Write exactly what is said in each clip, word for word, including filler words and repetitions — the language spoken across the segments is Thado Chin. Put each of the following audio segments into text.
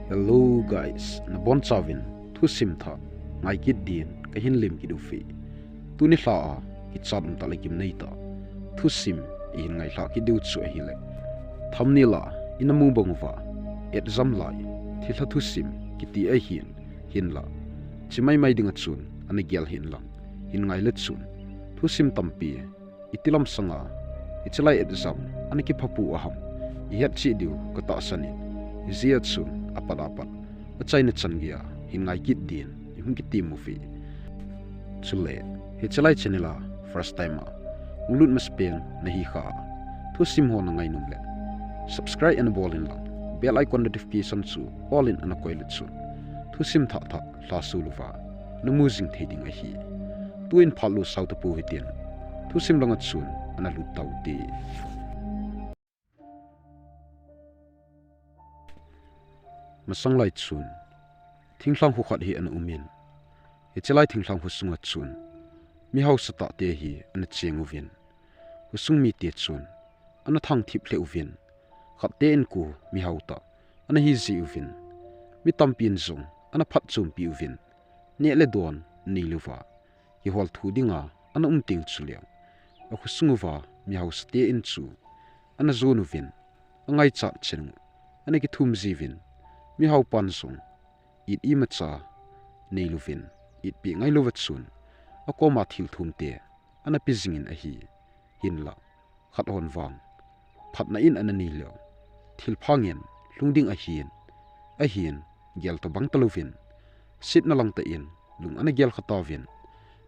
Hello guys, nabonchauvin thusim thah ngai kit din kahin lem kit uve. Tuni lha a kichat umtah le gimnei tah thusim ihin ngailhah kit diu chu ahile, thumbnail a inamu bang uva, exam lai thilha thusim kiti ahin, hinla chi maimai dinga chun ana gel hih in lang, hin ngai le chun thusim tampi iti lam sanga hiche lai exam ana kiphapu aham ihet cheh diu katahsan in, hijeh a chun apat apat achaina chan geiya hin ngai kit din ihung kitem uve. Chule hiche lai channel a first time a hung lut masapen nahi khah a, thusim ho nangai nom le subscribe ana bol in lang, bell icon notification chu all in ana koi le chun thusim thah thah lhasol uva namu jing thei ding ahi. Tuin phat lut sao tapou hitin, thusim langa chun ana lut tau hite. Masang lai chun thinglhang kho khat hi ana um in, hiche lai thinglhang kho sunga chun mi hausa tah te hi ana cheng uvin, khosung mite chun ana thangthip lheh uvin, khat te in khu mi hau tah ana hi jeh uvin, mi tampin jong ana phatchompi uvin, neh le don nei louva kihol thu dinga ana um teng chuleh, akhosung uva mi hausa te in chu ana jon uvin, angaichat chen u ana kithum jiuvin, mi haupan jong it imacha nei louvin, itpeh ngai louva chun akoma thil thum te ana pe jing in ahi. Hinla khat hon vang phatna in ana nei leu, thilpha ngen lhung ding ahin, ahin gel tobang talouvin, setna lang tah in lung ana gel kha tauvin,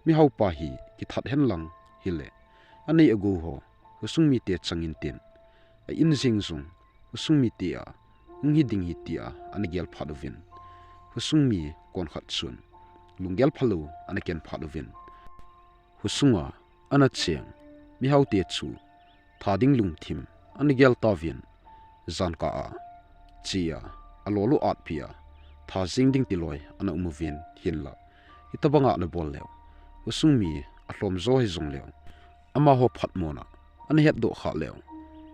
mi haupa hi kithat hen lang hile, anei agou ho khosung mite chang in tin, a in jeng jong khosung mite a hung hi ding ahi tia ana gel phat uvin, khosung mi kon khat chun lunggel phalou ana ken phat uvin, khosunga ana cheng mi hau te chu tha ding lungthim ana gel tauvin, jan kah a che a, alol u atpi a tha jeng ding tiloi ana um uvin, hinla hitabanga ana bol leu, khosung mi alhom jo hijong leu, amaho phatmona ana hetdoh khah leu,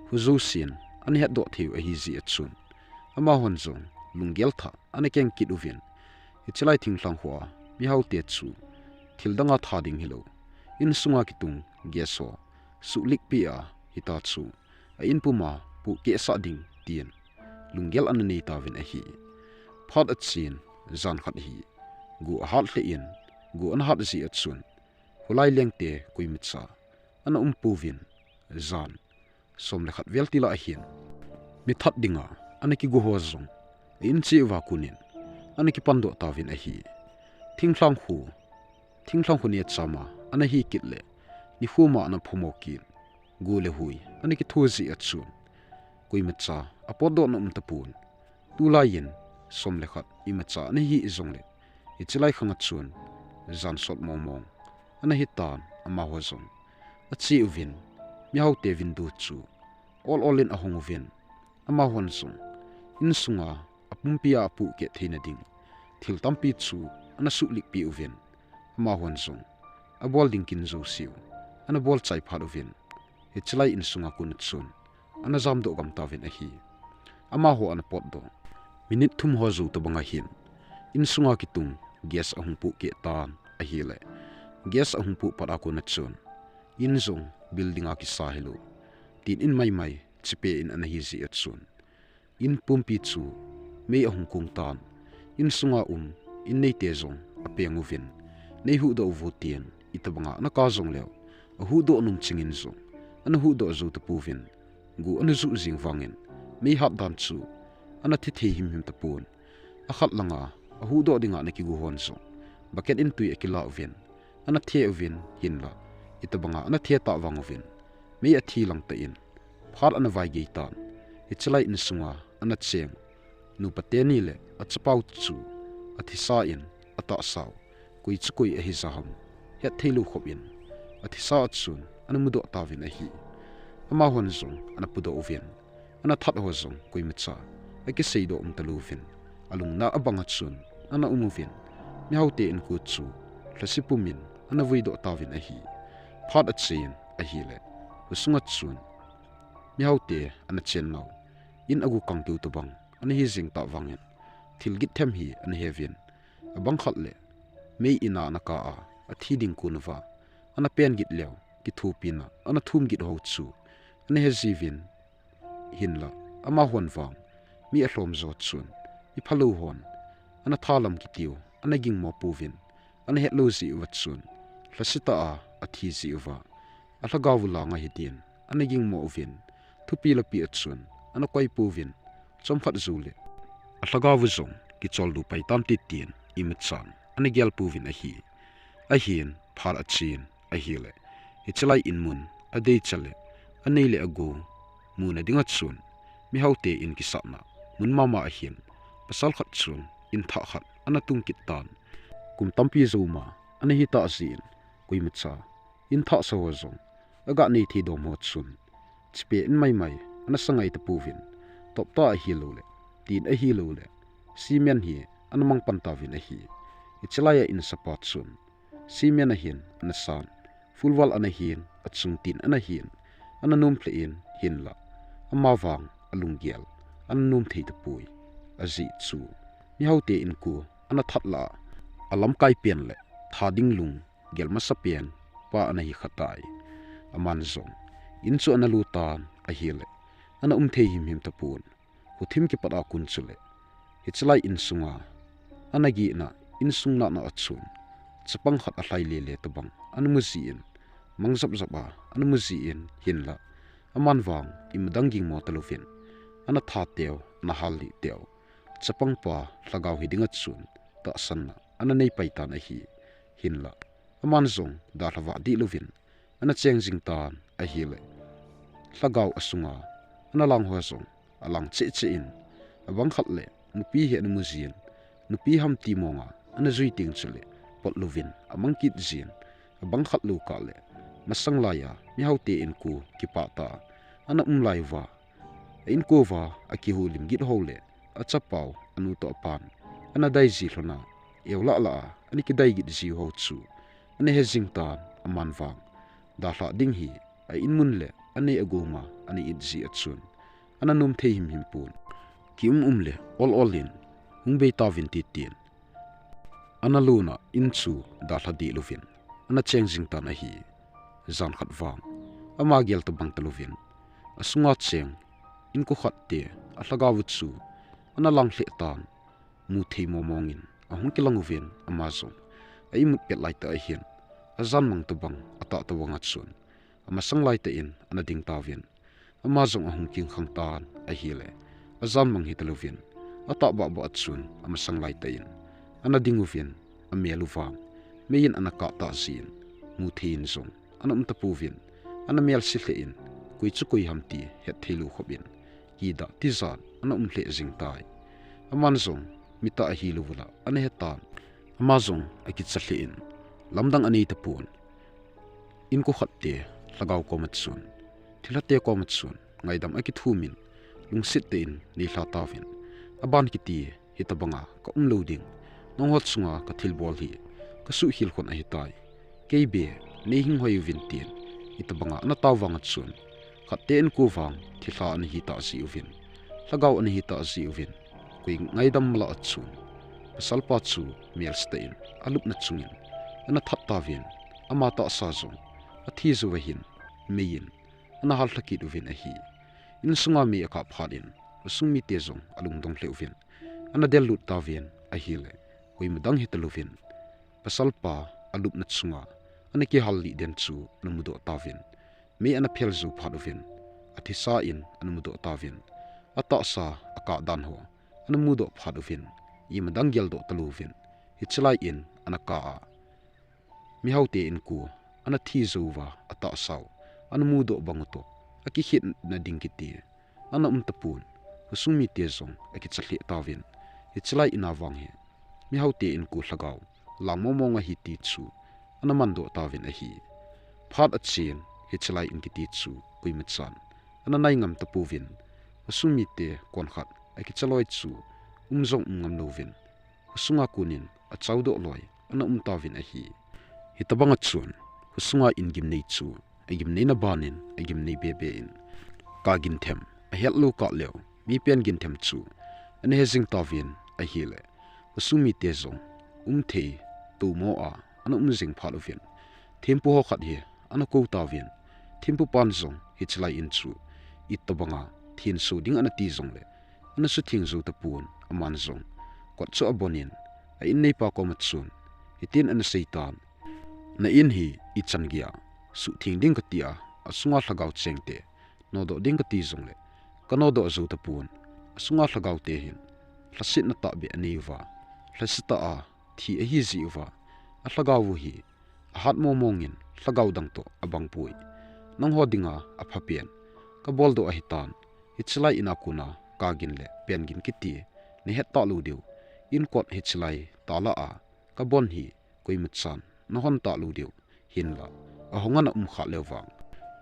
kho jousen ana hetdoh thei u ahi jeh a chun, amahon jong lunggel thah ana keng kit uvin, hiche lai thinglhang kho a mi hau te chu thil danga tha ding hilou, insunga kitung gas ho suhlikpi a hita chu a in puma pohkeh sah ding tin lunggel ana nei tauvin ahi. Phat achen jan khat hi go ahat lheh in, go ana hat jeh a chun kholai lengte koimacha ana um pouvin, jan som le khat vel tila ahin mi that dinga ana kigo ho jong a in cheh uva kon in ana kipan doh tauvin ahi. Thinglhang kho, thinglhang kho neocha ma ana hi kit le, nikho ma ana phamou kit, go le hoi ana kitho jeh a chun koimacha apotdoh na um tapon. Tulai in som le khat imacha ana hi jongle, hiche lai khang a chun jan sot mong mong ana hitan, amaho jong ache uvin, mi hau te window chu ol ol in ahong uvin, amahon jong insunga apumpi a apohkeh theina ding thil tampi chu ana suhlikpi uvin, amahon jong abol ding kin jouse u ana bol chai phat uvin, hiche lai insunga kon a chun ana jamdoh gam tauvin ahi. Amaho ana potdoh minute thum ho jou tobang ahin, insunga kitung gas ahung pohkeh tan ahile, gas ahung poh pat a kon a chun in jong building a kisa hilou, tin in maimai chipeh in ana hi jeh a chun, in pumpi chu mei ahung kong tan, insunga um in neite jong apeng uvin, nei huhdoh uvo tin itabanga ana kap jongleu, ahuhdoh nom chingin jong ana huhdoh jou tapouvin, go ana juh jing vangin mei hat dan chu ana thi thei himhim tapon. Akhat langa ahuhdoh dinga ana kigo hon jong bucket in twi akilah uvin, ana the uvin, hinla itabanga ana the tah vang uvin mei athi lang tah in phat ana vaigei tan. Hiche lai insunga ana cheng nupa teni le achapau chu athisa in atahsau koi chu koi ahija ham hetthei lou khop in, athisa a chun ana mudoh tauvin ahi. Amahon jong ana pudoh uvin, ana that ho jong koimacha akiseidoh um talouvin, alungna abang a chun ana um uvin, mi hau te inko chu lhase pum in ana vuidoh tauvin ahi. Phat achen ahile, khosunga chun mi hau te ana chennau in agu kang keu tobang ana hi jing tah vangin, thil git them hi ana he uvin. Abang khat le mei in a ana kah a, athi ding kon uva ana pen git leu, kithopina ana thum git ho chu ana he jiuvin. Hinlah, amahon vang mi alhom jo chun, mi phalou hon ana thalam kitiu ana gingmo pouvin, ana hetlou jeh uva chun, lhasetah a athi jeh uva alhagao u langa hitin ana gingmo uvin, thupi lapi a chun ana koi pouvin, chomkhat jou le alhagao u jong kicholdo pai tante tin imachan ana gel pouvin ahi. Ahin phat achen ahile, hiche lai in mun adeicha le anei le agou muna dinga chun, mihaote in kisahna mun mama ahin, pasal khat chun in thah khat ana tung kit tan. Kum tampi jou ma ana hitah jeh in, koimacha in thahsa ho jong aga nei thei dom ho chun, chipe in maimai ana sa ngai tapouvin, toptah ahilou le, tin ahilou le, cement hi ana mang pan tauvin ahi. Hiche lai a insapa chun cement ahin ana san, full wall ana hin, achung tin ana hin, ana nom lheh in, hinlah, ama vang alunggel ana nom thei tapoi. Ajeh chu, mihaote inko ana that lah a, alamkai pen le tha ding lunggel masa pen pa ana hi kha tai. Aman jong in chu ana lut tan ahile, ana um thei himhim tapon. Khothim kipat a kon chule, hiche lai insunga ana gihna, insung natna a chun, chapang khat alhai lele tobang ana mu jin, mang japjap a ana mu jin, hinlah, aman vang imadang gingmo talouvin, ana that teu, ana hal lih teu, chapang pa lhagao hi dinga chun tahsanna ana nei pai tan ahi. Hinlah, aman jong dalha vah dih louvin ana cheng jing tan ahile, lhagao asunga ana lang ho jong alang cheh cheh in, abang khat le nupi hi ana mu jin, nupi ham ti monga ana jui teng chule pot louvin amang kit jin, abang khat lou kah le, masang lai a mihaote inko kipah tah a ana um lai uva, a inko uva akiholim git ho le, achapau anu toh apan ana dai ji lhon a, eu lah lah a ana kidai git ji ho chu ana he jing tan. Aman vang dalha ding hi a in mun le anei agou ma ana it ji a chun, ana nom thei himhim pon. Ki um um le ol ol in hung bei tauvin tin tin, ana lutna in chu dalha dih louvin ana cheng jing tan ahi. Jan khat vang, ama gel tobang talouvin, asunga cheng inko khat te alhagao u chu ana lang lheh tan. Mu thei momong in ahung kilang uvin, ama jong a imut pet lai tah ahin, ajan mang tobang atah tobang a chun, amasang lai tah in ana ding tauvin, ama jong ahung kingkhang tan ahile, ajan mang hi talouvin, atah bah bah a chun amasang lai tah in ana ding uvin, amel u vang mei in ana kah tah jin, mu thei in jong ana um tapouvin, ana melse lheh in, koi chu koi ham ti het thei lou khop in, kidah tijat ana um lheh jing tai. Aman jong mitah ahilou ula ana he tan. Ama jong akicha lheh in, lamdang anei tapon. Inko khat te lhagao koma chun, thilha te koma chun ngaidam akithum in, lungset tah in nei lha tauvin, aban kiti hitabanga ka um lou ding, nangho chunga ka thilbol hi ka suhkhel khun ahitai. Kei be nei hing hoi uvin tin, hitabanga ana tao vang a chun, khat te inko vang thilha ana hi tah ji uvin, lhagao ana hi tah ji uvin, koi ngaidam mala a chun, pasal pa chu melse tah in alupna chungin ana that tauvin, ama tahsa jong athi jou ahin, mei in ana hal lha kit uvin ahi. Insunga mei akah phat in, khosung mite jong alungdong lheh uvin, ana del lut tauvin ahile, koima dang hi talouvin, pasal pa alupna chunga ana kihal lih den chu ana mudoh tauvin, mei ana phel jou phat uvin, athisa in ana mudoh tauvin, atahsa akah dan ho ana mudoh phat uvin, ima dang geldoh talouvin, hiche lai in ana kah a, mihaote inko ana thi jou uva atahsa u ana mudoh bang u toh, akikhetna ding kiti ana um tapon. Khosung mite jong akicha lheh tauvin, hiche lai in a vang hi mihaote inko lhagao lang momong ahi ti chu ana mandoh tauvin ahi. Phat achen, hiche lai in kiti chu koima chan ana nai ngam tapouvin, khosung mite konkhat akicha loi chu um jong um ngam louvin, khosunga konin achao doh loi ana um tauvin ahi. Hitabang a chun, khosunga in gimnei chu agimneina banin agimnei bebe in, kah gin them ahet lou kah leu, mi pen gin them chu ana he jing tauvin, ahile, khosung mite jong umthei tomo a ana um jing phat uvin, thempu ho khat hi ana kou tauvin, thempu pan jong hiche lai in chu itobanga thenso ding ana ti jongle, ana sutheng jou tapon, aman jong kot chu abonin, a in neipa koma chun hitin ana seitan, "Na in hi ichan geiya sutheng ding kati a, asunga lhagao chengte nodoh ding kati jongle, kanodoh jou tapon. Asunga lhagaote hin lhasetna tahbeh anei uva, lhasetah a thi ahi jeh uva, alhagao u hi ahat momong in lhagao dang toh abangpoi. Nangho dinga aphapen kaboldoh ahitan, hiche lai in a kona kagin le pengin kiti nahet talou diu, in kot hiche lai tah lah a kabon hi koimachan nahon talou diu, hinla ahung ana um kha leu vang,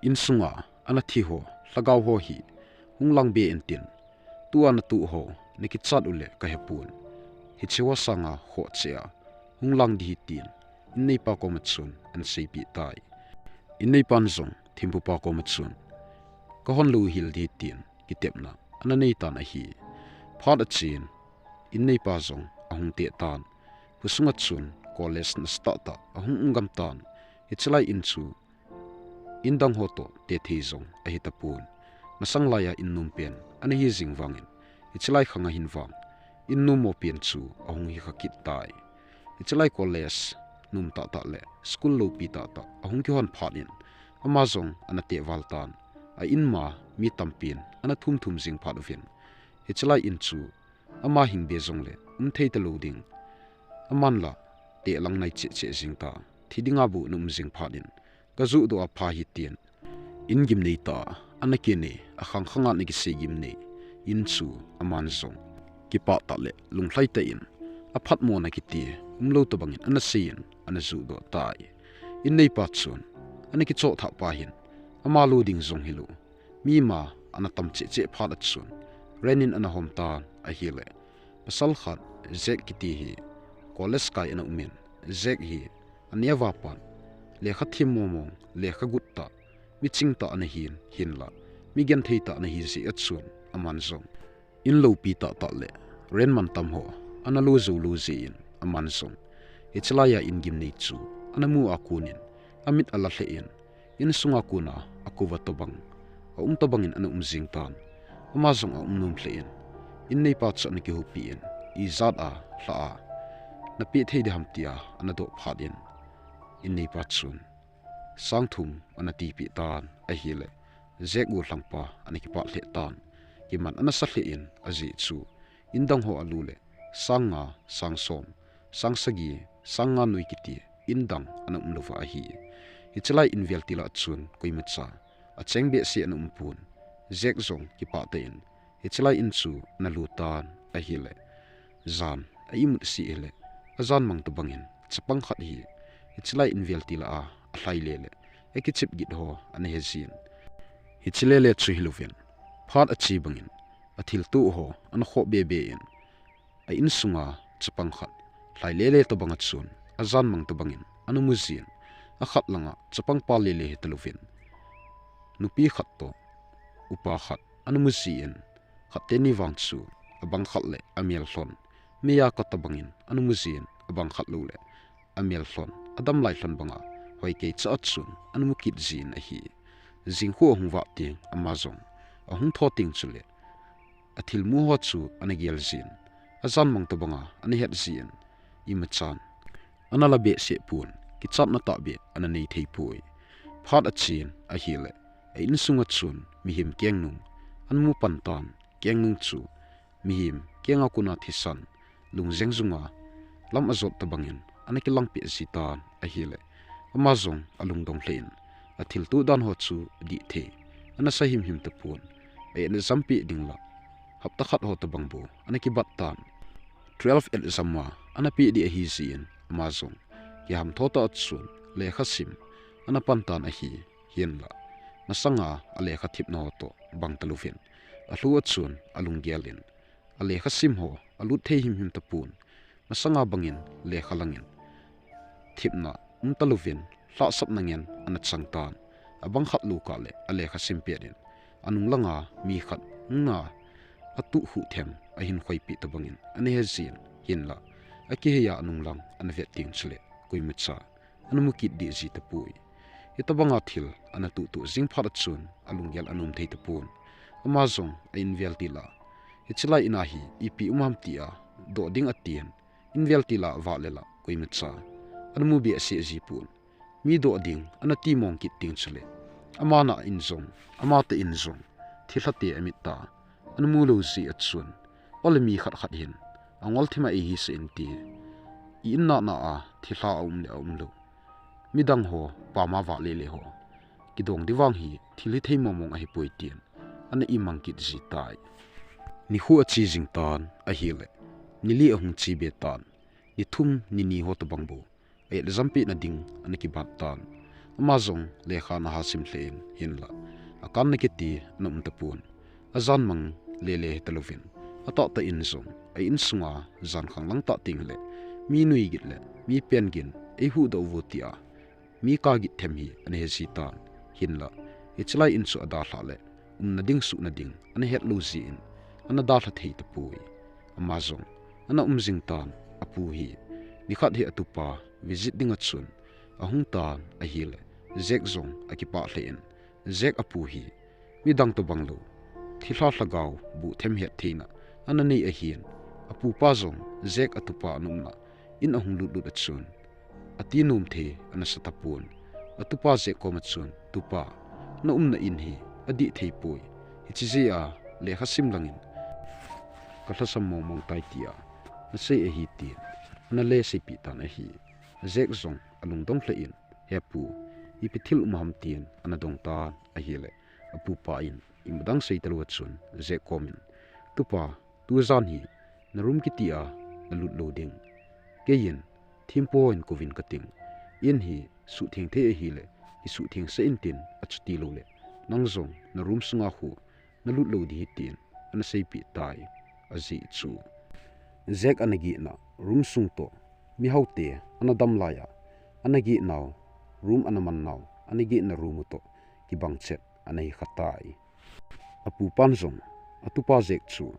insunga ana thi ho lhagao ho hi hung lang be intin, tua natoh ho nakichat uleh kahepon, hiche ho sanga khoh cheh a hung lang ding ahi," tin in neipa koma chun ana seipeh tai. In neipan jong thempu pa koma chun, "Kahon lou hel ding ahi," tin kitepna ana neitan ahi. Phat achen, in neipa jong ahung teh tan, khosunga chun college nasatah tah ahung umgam tan, hiche lai in chu in dang ho toh tethei jong ahi tapon. Masang laiya in nom pen ana hi jing vangin, hiche lai khang ahin vang in nom mo pen chu ahung hi kha kit tai. Hiche lai college nom tahtah le school loupi tahtah ahung kihon phat in, ama jong ana teh val tan, a in ma mi tampin ana thum thum jing phat uvin, hiche lai in chu ama hing be jongle um thei talou ding, aman la teh lang nai cheh cheh jing ta, thi dinga bou ana um jing phat in, "Kajoh doh apha ahi," tin in gimnei tah a ana kinei, akhang khang a ana kisei gimnei in chu aman jong kipah tah le lunglhai tah in, aphatmona kiti umlou tobangin ana seiyin ana joh doh tai. In neipa chun, "Ana kichoh thah pa hin ama lo ding jong hilou, mi ma ana tam cheh cheh phat achun rent in ana hom tan ahile, pasal khat Jack kiti hi college kai ana umin, Jack hi aneo a pat lekha thim momong, lekha gut tah, miching tah ana hin, hinla migenthei tah ana hi jeh achun, aman jong in loupi tahtah le rent mantam ho ana lo jou lou jeh in, aman jong hiche laiya in gimnei chu ana mu a konin amit ala lheh in, insunga kona akouva tobang, aum tobangin ana um jing tan. Ama jong aum nom lheh in, in neipa chu ana kihoupi in, ijat a lha a napeh thei ding ham tia ana doh phat in, in neipa chun sang thum ana tipeh tan ahile, Jack u lhangpa ana kipah lheh tan. Kiman ana sa lheh in, ajeh chu in dang ho alo le sang nga, sang som, sang sagi, sang nga noi kiti in dang ana um louva ahi. Hiche lai in vel til a chun koimacha acheng behseh ana um pon. Jack jong kipah tah in hiche lai in chu ana lut tan ahile, jan a imut seh hile, ajan mang tobangin chapang khat hi hiche lai in vel til a alhai le le akichep git ho ana he jin. Hiche le le chu hilouvin, phat ache bangin athilto ho ana khoh be be in, a insunga chapang khat lhai le le tobang achun ajan mang tobangin ana mu jin, akhat langa chapang pa le le hi talouvin, nupi khat toh upa khat ana mu jin, khat teni vang chu abang khat le amel lhon, meiya kot tobangin ana mu jin, abang khat lou le amel lhon, adam lai lhon banga hoi kei cha achun ana mu kit jin ahi. Jingkhu ahung vah teng ama jong ahung tho teng chule athilmu ho chu ana gel jin, ajan mang tobanga ana het jin, imachan ana la behseh pon, kichatna tahbeh ana nei thei poi. Phat achen ahile, a insunga chun mihem kengnung ana mu pan tan. Kengnung chu mihem kenga kona thisan, lungjeng junga lam ajot tobangin ana kilang peh ji tan ahile, ama jong alungdong lheh in, athilto dan ho chu adih thei ana sa himhim tapon, a exam peh ding la hapta khat ho tobang bou ana kibat tan. Twelve exam a ana peh ding ahi jin, ama jong kiham tho tah achun lekha sim ana pan tan ahi. Hinla masanga alekha thipna ho toh bang talouvin, alhu achun alunggel in, alekha sim ho alut thei himhim tapon. Masanga bangin lekha langin thipna um talouvin, lhahsapna ngen ana chang tan. Abang khat lou kah le alekha sim pet in, anung langa mi khat nga atuh huh them ahin khoipeh tobangin ana he jin, hinlah akihei a anung lang ana vet teng chule koimacha ana mu kit deh ji tapoi. Hitabanga thil ana tuhtuh jing phat a chun alunggel ana um thei tapon. Ama jong a invel tila, hiche lai in a hi ipi um ham tia doh ding atin, invel tila vahle la koimacha ana mu behseh ji pon. Mi doh ding ana ti mong kit teng chule, ama na in jong, ama ta in jong thilha te amit ta ana mu lou ji a chun, ole mi khat khat hin angol thim a eihisah in ti, i in na na a thilha aum le aum lou, midang ho pama vahle le ho kidong di vang hi thil hithei mong mong ahipoi tin ana imang kit ji tai. Nikho ache jing tan ahile, ni li ahung che be tan, ni thum ni ni ho tobang bou a exam pehna ding ana kibat tan. Ama jong lekha ana ha sim lheh in, hinlah akanna kiti ana um tapon. Ajan mang lele hita louvin, atahtah in jong a insunga jan khanglang tah teng le mi nui gin le mi pen gin eihuhdoh uvo tia mi kagit them hi ana he ji tan. Hinlah hiche lai in chu adalhah le umna ding suhna ding ana het lou jin ana dalha thei tapoi. Ama jong ana um jing tan. Apu hi nikhat hi atupa visit ding a chun ahung tan ahile, Jack jong akipah lheh in, Jack apu hi midang tobang lou, thilha lhagao buh them het theina ana nei ahin, apupa jong Jack atupa ana umna in ahung lut lut a chun ati nom thei ana sa tapon. Atupa Jack koma chun, "Tupa, na umna in hi adih thei poi. Hiche jeh a lekha sim langin kalhasam mong mong tai," tia ana sei ahi tin ana le seipeh tan ahi. Jack jong alungdong lheh in, "He pu, ipi thil um ham?" tin ana dong tan ahile, apupa in ima dang sei talou a chun Jack komin, "Tupa, tujan hi na room kiti a na lut lou ding. Kei in thempu ho in kouvin kating. In hi suhtheng thei ahile kisuhtheng sah in tin, achuti loule nang jong na room sunga khu na lut lou ding ahi," tin ana seipeh tai. Ajeh chu Jack ana gihna room sung toh, mihao te ana dam lai a ana gihnau room, ana mannau ana gihna room u toh kibang chet ana hi kha tai. Apupan jong atupa Jack chu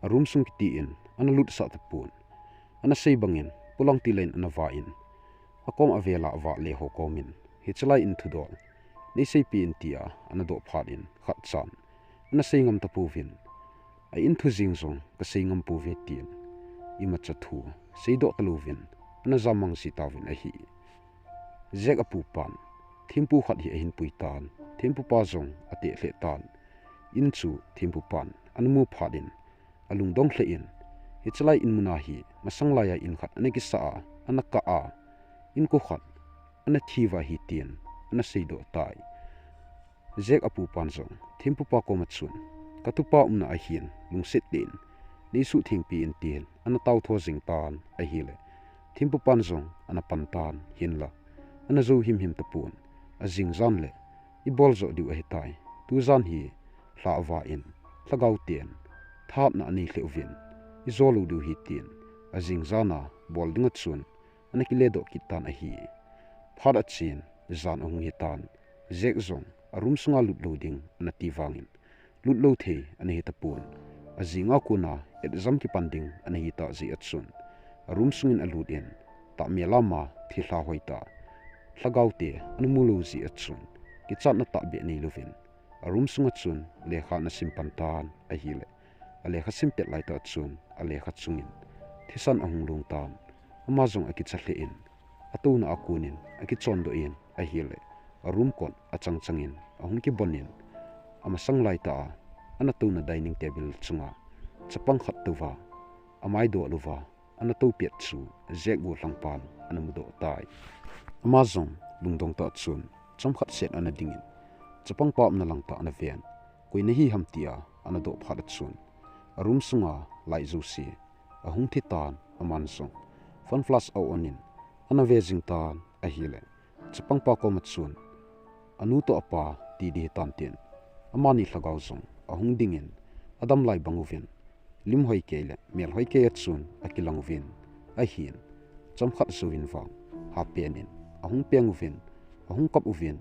a room sung kiti in ana lutsah tapon. Ana sei bangin polang tilai in ana va in, akom avel a vahle ho komin, "Hiche lai in thudol nei seipeh in," tia ana doh phat in khat chan ana sei ngam tapouvin, "A in thu jeng jong kasei ngam pouve," tin imacha thu seidoh talouvin ana jamang ji tauvin ahi. Jack apupan thempu khat hi ahin pui tan, thempupa jong ateh lheh tan. In chu thempupan ana mu phat in alungdong lheh in, "Hiche lai in mun a hi masang lai a in khat ana kisa a, ana kah a, inko khat ana thi uva ahi," tin ana seidoh tai. Jack apupan jong thempupa koma chun, "Katupa umna ahin lungset tah in nei suhtheng peh in," tin ana taotho jing tan ahile, thempupan jong ana pan tan, hinlah ana jou himhim tapon. Ajing jan le ibol joh diu ahitai. Tujan hi lha ava in lhagao ten thahatna anei lheh uvin, ijo lou diu ahi, tin ajing jan a bol ding a chun ana kile doh kit tan ahi. Phat achen jan ahung hi tan, Jack jong a room sunga lut lou ding ana ti vangin, lut lou thei ana hi tapon. Ajing a kona exam kipan ding ana hi tah jeh a chun a room sungin alut in, tahmel a ama thilha hoitah lhagao te ana mu lou jeh a chun kichatna tahbeh nei louvin a room sunga chun lekha ana sim pan tan ahile, a lekha sim pet lai tah chun a lekha chungin thisan ahung long tan. Ama jong akicha lheh in, atouna a konin akichon doh in ahile, a room kot achang changin ahung kibon in, amasang lai tah a ana touna dining table chunga chapang khat touva amai doh louva ana tou pet chu Jack gollhang pan ana mudoh tai. Ama jong lungdong tah chun chomkhat set ana dingin, chapang pa umna lang tah ana ven, koi ana hi ham tia ana doh phat a chun a room sunga light jouse ahung thi tan. Aman jong fan flash a on in ana ve jing tan ahile, chapang pa koma chun, "Anu toh apa ti ding ahitan," tin amani lhagao jong ahung dingin, adam lai bang uvin lim hoi kei le mel hoi kei a chun akilang uvin, ahin chomkhat jouvin vang hapen in ahung peng uvin, ahung kap uvin,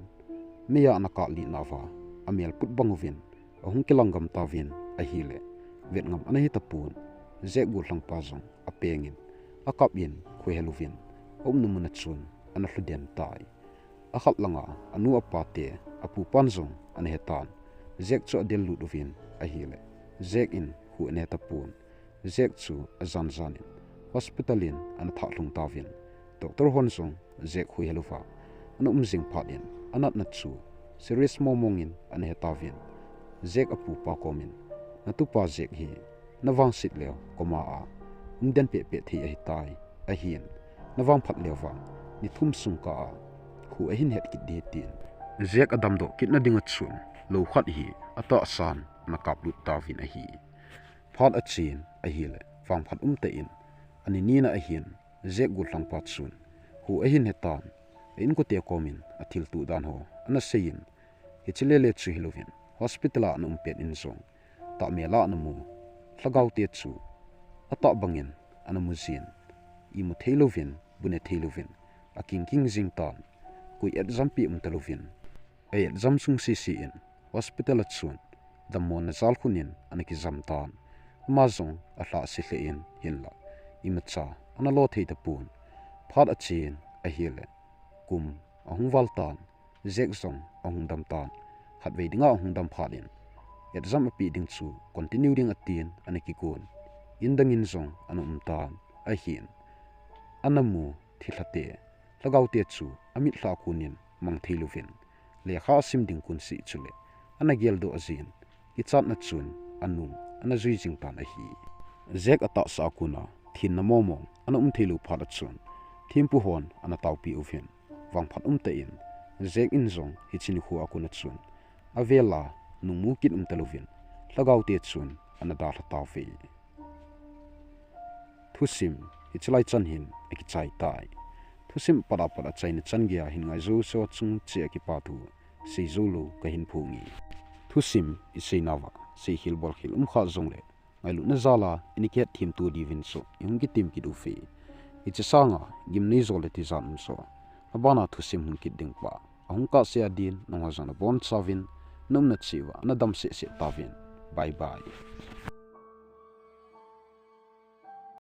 mei a ana kap lih nauva amel put bang uvin ahung kilang gam tauvin ahile, vet ngam ana hi tapon. Jack gollhangpa jong apengin, akap in, khuhel uvin, aumna mun a chun ana lhuden tai. Akhat langa anu apa te, apupan jong ana hetan. Jack chu adel lut uvin ahile, Jack in khu ana he tapon. Jack chu ajan jan in hospital in ana thah lhung tauvin. Doctor hon jong Jack khuhel uva ana um jing phat in, anatna chu serious momong in ana he tauvin. Jack apupa komin, "Natupa Jack hi navangset leu koma a umden pehpeh thei ahitai, ahin navangphat leu vang ni thum sung kah a khu ahin het kit ding," tin Jack adamdoh kitna dinga chun lou khat hi atahsan ana kaplut tauvin ahi. Phat achen ahile, vangphat umtah in ani nina ahin, Jack gollhangpa chun khu ahin hetan, a inkote komin athiltuh dan ho ana seiyin, hiche lele chu hilouvin hospital a ana um pet in jong tahmel a ana mu lhagaote chu atah bangin ana mu jin, imu thei louvin, bu ne thei louvin, akingking jing tan. Koi etjampi um talouvin, a etjam sung sese in hospital a chun dammona jalkhun in ana kijam tan. Ama jong alhahse lheh in hinlah imacha ana lo thei tapon. Phat achen ahile, kum ahung val tan, Jack jong ahung dam tan. Khatvei dinga ahung dam phat in, etjam ape ding chu continue ding atin ana kigon. In dangin jong ana um tan ahin, ana mu thilhate, lhagaote chu amitlha a konin mang thei louvin, lekha asim ding kon seh chule ana geldoh jin, kichatna chun anung ana jui jing tan ahi. Jack atahsa a kona thenna momong ana um thei lou phat a chun thempu hon ana taopeh uvin, vangphat umtah in Jack in jong hiche nikho a kona chun avel a nung mu kit um talouvin, lhagaote chun ana dalha tauve. Thusim hiche lai chan hin akichai tai. Thusim pat a pat achaina chan geiya hin ngai jouse ho chung cheh a kipathu sei jou lou kahin phonge. Thusim iseinauva seikhel bolkhel umkha jongle, ngailutna jal a ini kihetthem to diuvin chu ihung kitem kit uve. Hiche sanga gimnei jo le tijat um jo, abana thusim hung kit ding pa ahung kahsea din nangho jong nabonchauvin naumna cheh uva nadam sehseh tauvin. Bye bye.